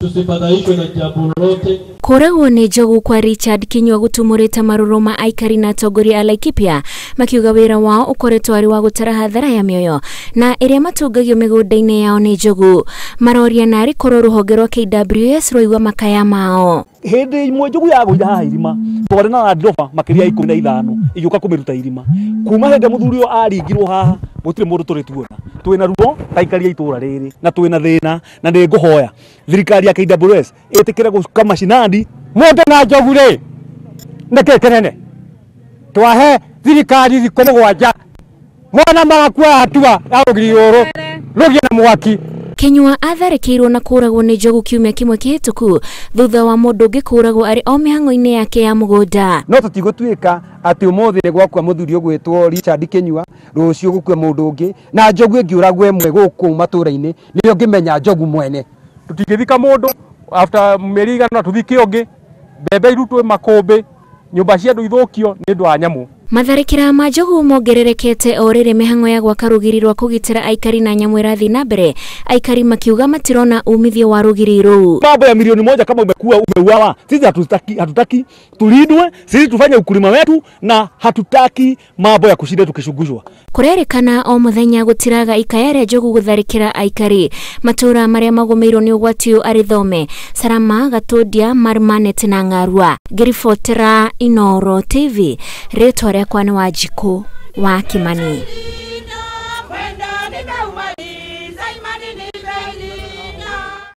Tusifadhaishwe na jambo lolote. Kũragwo nĩ njogu kwa Richard Kinyua gũtumũrĩte marũrũ ma aikari na atongoria a Laikipia makiuga wĩra wao ũkoretwo arĩ wa gũtara hathara ya mĩoyo na ĩrĩa matungagio mĩgũnda-inĩ yao nĩ njogu. Maroria narĩ korwo rũhonge rwa KWS rwaigua makaya mao. Hĩndĩ ĩmwe njogu yagũire haha irima twarĩ na Land Rover makĩria ya 15 igĩũka kũmĩruta irima. Kuma hĩndĩ mũthuri ũyũ aringirwo haha gũtirĩ mũndũ tũrĩ tuona. Twĩna ruo ta aikari a itũra rĩrĩ na twĩna thĩna, na nĩ ngũhoya thirikari ya KWS ĩtĩkĩre gũka macinani. Mũndũ na njogu rĩ nĩ kĩ kĩnene twahe thirikari thikũ 7 mwana magakua hatua ya rũgiri rũrũ rũgĩe na mwaki. Kinyua atharĩkĩirwo na kũragwo nĩ njogu kiumia kĩmwe kĩhĩtũku thutha wa mũndũ ũngĩ kũragwo arĩ o mĩhang'o-inĩ yake ya mũgũnda. No tũtigũtuĩka atĩ ũmũthĩ nĩ gwakua mũthuri ũgwĩtwo Richard Kinyua, rũciũ gũkue mũndũ ũngĩ, na njogu ĩngĩũragwo ĩmwe gũkũ matũra-inĩ nĩrĩo ngĩmenya njogu mwene. Tũtingĩthika mũndũ after mĩeri igana tũthike ũngĩ, mbembe irutwo makũmbĩ, nyũmba cia andũ ithũkio nĩ ũndũ wa nyamũ. Matharĩkĩra ma njogu mongererekete o rĩrĩ mĩhang'o ya gwaka rũgiri rwa kũgitĩra aikari na nyamũ ĩrathiĩ na mbere, aikari makiuga matirona umithio wa rũgiri rũu. Mambo ya 1,000,000 kama umekuwa umeuawa, sisi hatutaki tulindwe, sisi tufanye ukulima wetu na hatutaki mambo ya kushinda tukishughushwa. Kũrerĩkana o mũthenya gũtiraga ikaya rĩa njogu gũtharĩkĩra aikari. Matũra marĩa magũmĩirwo nĩ ũgwati ũyũ arĩ Thome, Salama, Gatundia, Marmanet na Ng'arua. Ngĩribotera Inooro TV, rĩtwa rĩakwa nĩ Wanjikũ wa Kimani.